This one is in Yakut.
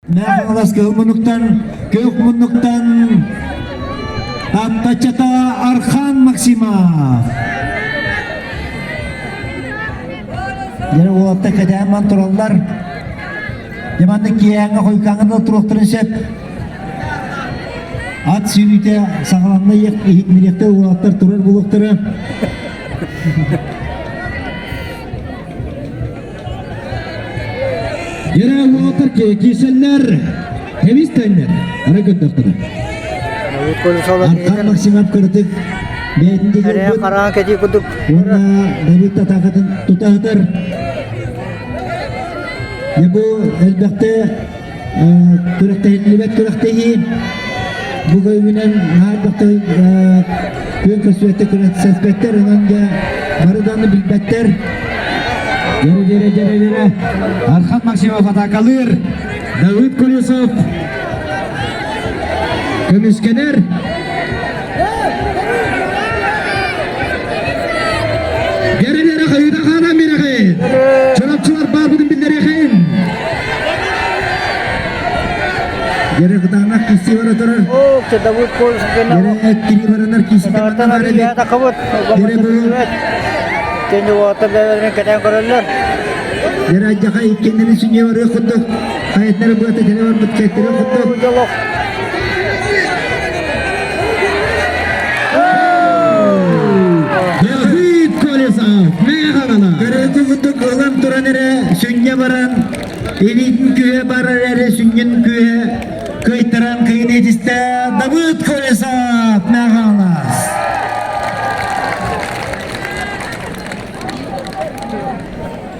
Мэхалас кыһыл муннуктан, күөх муннуктан Аттачата Архан Максимов. Дьэ уолаттар кэтээн ман тураллар. Дьэ маннык киэһээҥҥэ хойукааҥҥа да туруохтарын сөп. Ат сүүрүүтэ саҕаланна иһитиннэриэхтэр уолаттар турар буолуохтара. Дьэрэ уолаттар киирсэллэр, тэбис тэҥнэр, ара көрдөхтөрө. Архан Максимов кырытык бэйэтин дьигирбит Хараан кэтии курдук уонна Давид атаакатын тута сытар. Дьэ бу элбэхтэ күрэхтэһиллибэт күрэхтэһии. Бу көрүҥүнэн наһаа элбэхтэ күөн көрсүбэттэр күрэхтэспэттэр, онон дьэ бары даҕаны билбэттэр. Дьэрэ, дьэрэ, дьэрэ, дьэрэ. Архан Максимов атаакалыыр. Давыд Колесов көмүскэнэр. Дьэрэ-дьэрэ хайыта хаана мирэхин. Чорапчылар баарбытын биллэриэхин. Дьэрэ кытаанах киси бара турар. Оо, Давыд Колесов Дьэрэ кини баранар киси Татартан барар эбит. такабыт. Дьэрэ бу Кэнни уоттар бэйэлэрин кэтээн көрөллөр. Дьэрэ адьаха иккиннэрин сүнньэ барыах курдук. Хайатнары быата кэлэ барбыт кэттэрэ курдук. Дьолох. Давид Колесов Мэхалала. Көрөөтү курдук ылан туран эрэ сүнньэ баран илиитин күүһэ барар эрэ сүнньүн күүһэ кыайтаран кыйын этистэ Давыд Колесов Мэхалас.